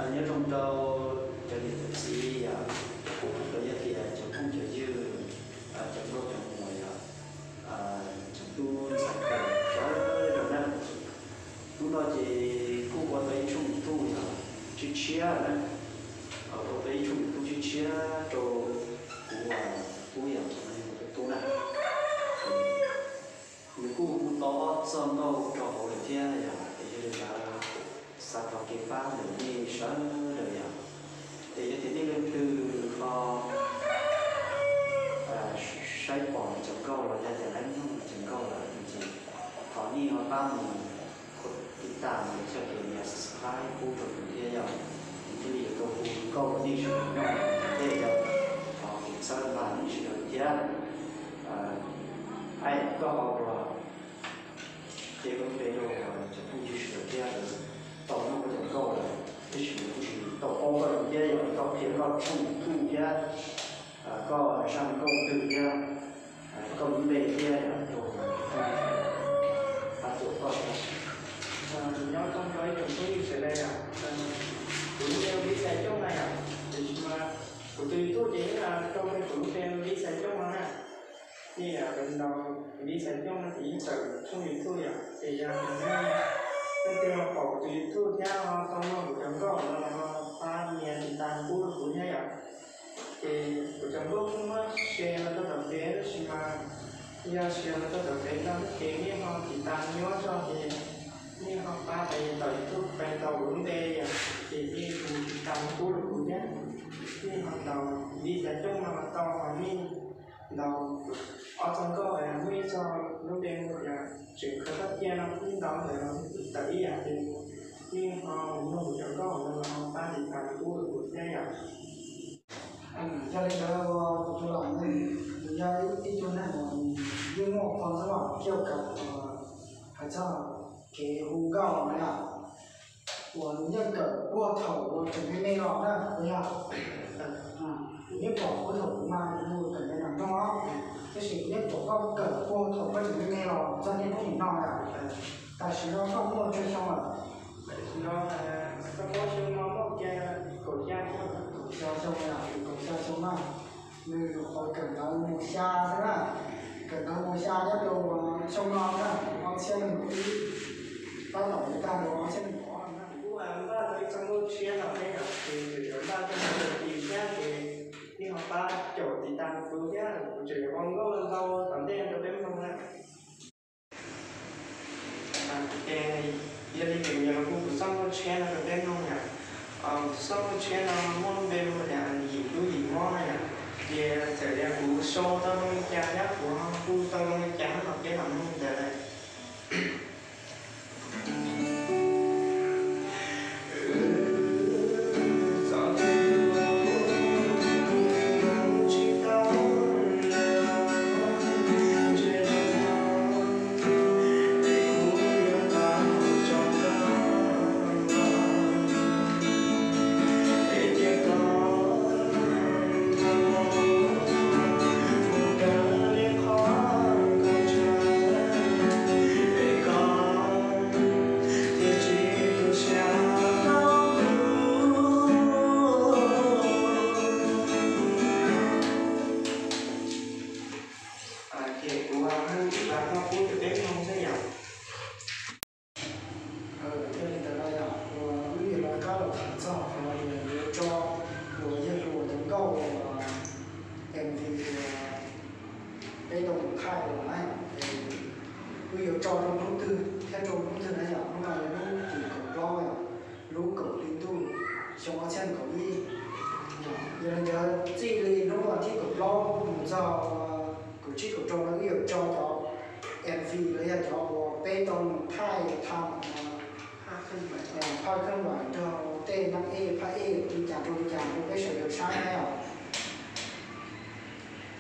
Nyob zoo rau cov niam cov txiv yom, los yog tias cov phooj cov ywg, cov nkauj cov muam yom, cov tub ntxhais sawv daws na. Hnub no ces kuj ua tau ib tshooj YouTube yog tshiab tshiab na, ua tau ib tshooj YouTube tshiab tshiab rau kuv, kuv yog tus tub na. Nws kuj hu tau ob txoj nkauj rau hauv lawm thiab yom, es yog li ntawd xav thov kev pab ntawm nej sawv daws yom. Es yog tias nej leej twg ho saib pom cov nkauj los yog tias laiv mloog cov nkauj lawm ces thov nej ho pab mus tiv tas mus txhawb kev nias subscribe pub rau kuv thiab yom. Kuv thiaj li yuav tau hu nkauj rau nej sawv daws mloog ua ntej yom. Thov kev txhawb nqa nej sawv daws thiab. Aib, koj ho ua qhia lub npe rau cov phooj ywg sawv daws thiab, lawv tau mloog koj cov nkauj lawm tab sis lawv kuj tsis tau paub koj thiab, yog tau qhia koj tshooj YouTube thiab, koj zaj nkauj twg thiab, koj lub npe thiab rau pab tuaj koj thiab. Nyob zoo rau ib tsoom phooj ywg sawv daws yom, kuv lub npe hu Viv Xais Xyooj na yom, tiam sis mas kuv tus YouTube ces yeej rau kuv lub npe Viv Xais Xyooj no na. Nej yom, Viv Xais Xyooj no ces yeej tawm tshooj YouTube yom, ces yog nej leej twg ho pom kuv tus YouTube thiab ho tau mloog kuv cov nkauj no los ho pab nias tiv tas pub rau kuv thiab yom. Ces kuv cov nkauj kuj muab share los rau tom pem tab sis mas yog share los rau tom pem tag ces nej ho tiv tas nyob zog ces nej ho pab pais tom YouTube pais tau kuv lub npe yom, ces nej tiv tas pub rau kuv thiab. Nej ho ntaus Viv Xais Xyooj no los tau, nej ntaus ob txoj nkauj muaj ib txoj lub npe hu tias Tseem Khaws Txoj Cia no, nej ntaus ntawm no tawm ib yam ces nej ho mus mloog kuv cov nkauj no los ho pab tiv tas pub rau kuv thiab yom. Yog li ntawd ua tus tub los nws yog ib tug neeg uas yeej muaj qhov ntxoov kiaj kam uas hais txog kev hu nkauj no yom, uas nws yeej kawm puag thaum uas tseem me me los na puas yog? Nws yeej pom puag thaum kuv mas nws hu kawm ntawv nram nroog, tab sis nws yeej pom koj kawm puag thaum koj tseem me me los txog niaj hnub nim no yom. Tam sim no koj muaj tsawg xyoo lawm? Tam sim no koj muaj xyoo no muaj kiag kaum xya xyoo, kaum xya xyoo na. Nws nyuam qhuav kawm ntawv mus xya xwb na, kawm ntawv mus xya nyob rau xyoo no na, ob txhiab nees nkaum ib, tab tom mus tag rau ob txhiab nees nkaum ob na. Kuv npaj tau ib txoj nkauj tshiab no thiab yom, ces tseem yuav npaj txoj nkauj ntxiv thiab ces nej ho pab caum tiv tas kuv thiab, kuv tseem yuav ua nkauj ntau tom ntej rau peb mloog na. Ces yog li ces kuv yuav los hu kuv txoj nkauj tshiab no rau peb mloog yom. Kuv txoj nkauj tshiab no muaj lub npe hu tias yim hlub yim mob no yom. Ces txawm tias kuv sau tau zoo li cas thiab kuv hu tau zoo li cas no los peb los mloog ntawd. Ces kuv hu ib las koj pub rau peb mloog xwb yom. Yog li ntawd no yog uas wb yuav rov qab los tham txog qhov uas yuav tso uas yawg hluas cov nkauj uas M V uas peb tau mus thaij los na, wb yuav tso rau hnub twg thiab rau hnub twg na yom? Hnub no yog hnub tim kaum plaub yom, lub kaum hli ntuj xyoo ob txhiab kaum ib. Yog li ntawd txij li hnub thib kaum plaub mus txog kaum tsib kaum rau no wb yuav tso cov M V los yog cov uas peb tau mus thaij tham phaj kheej vam nrog tej neeg ej phaj ej li cas rau li cas rau peb sawv daws saib na yom.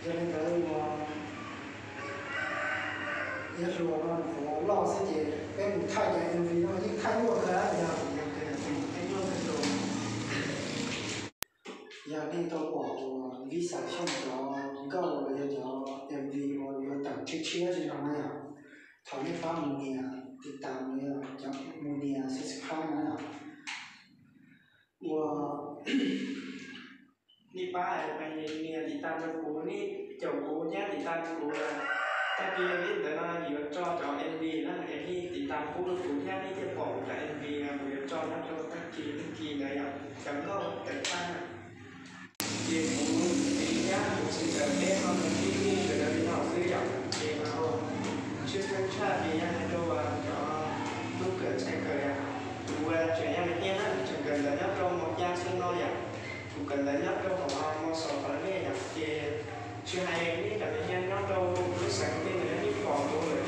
Yog li ntawd uas yawg hluas no nyuam qhuav loj xwb ces peb mus thaij cov M V no yeej thaij nyuaj kawg yog. Yog nej tau pom uas Viv Xais Xyooj cov nkauj los yog cov M V uas yuav tawm tshiab tshiab tsis zoo na yog, thov nej pab mus nias tiv tas, mus nias subscribe na yom. Ua, nej pab hais tias nias tiv tam rau kuv, nej caum kuv thiab tiv tam rau kuv. Tag kis li ntawd no yuav tso cov M V na, es nej tiv tam pub rau kuv thiab nej thiaj pom kuv cov M V no, kuv yuav tso nyob rau tag kis tag kis ntawd yom, cov nkauj cov tshaj. Ces kuv txiv thiab kuv txiv ntawd peb ho mus tib nej sawv daws li no xwb yom, ces mas tshwj xeeb tshaj ces yog hais rau cov tub kawm ntxhais kawm yom. Kuv tseem yog nyiaj na, tseem kawm ntawv nyob rau mos ya xwb no yom. Kuv kawm ntawv nyob rau hauv mos xos qhov nej yom, ces tsis hais nej cov nyiaj nyob rau lub xeev tej ntawd yog nej pom kuv lawm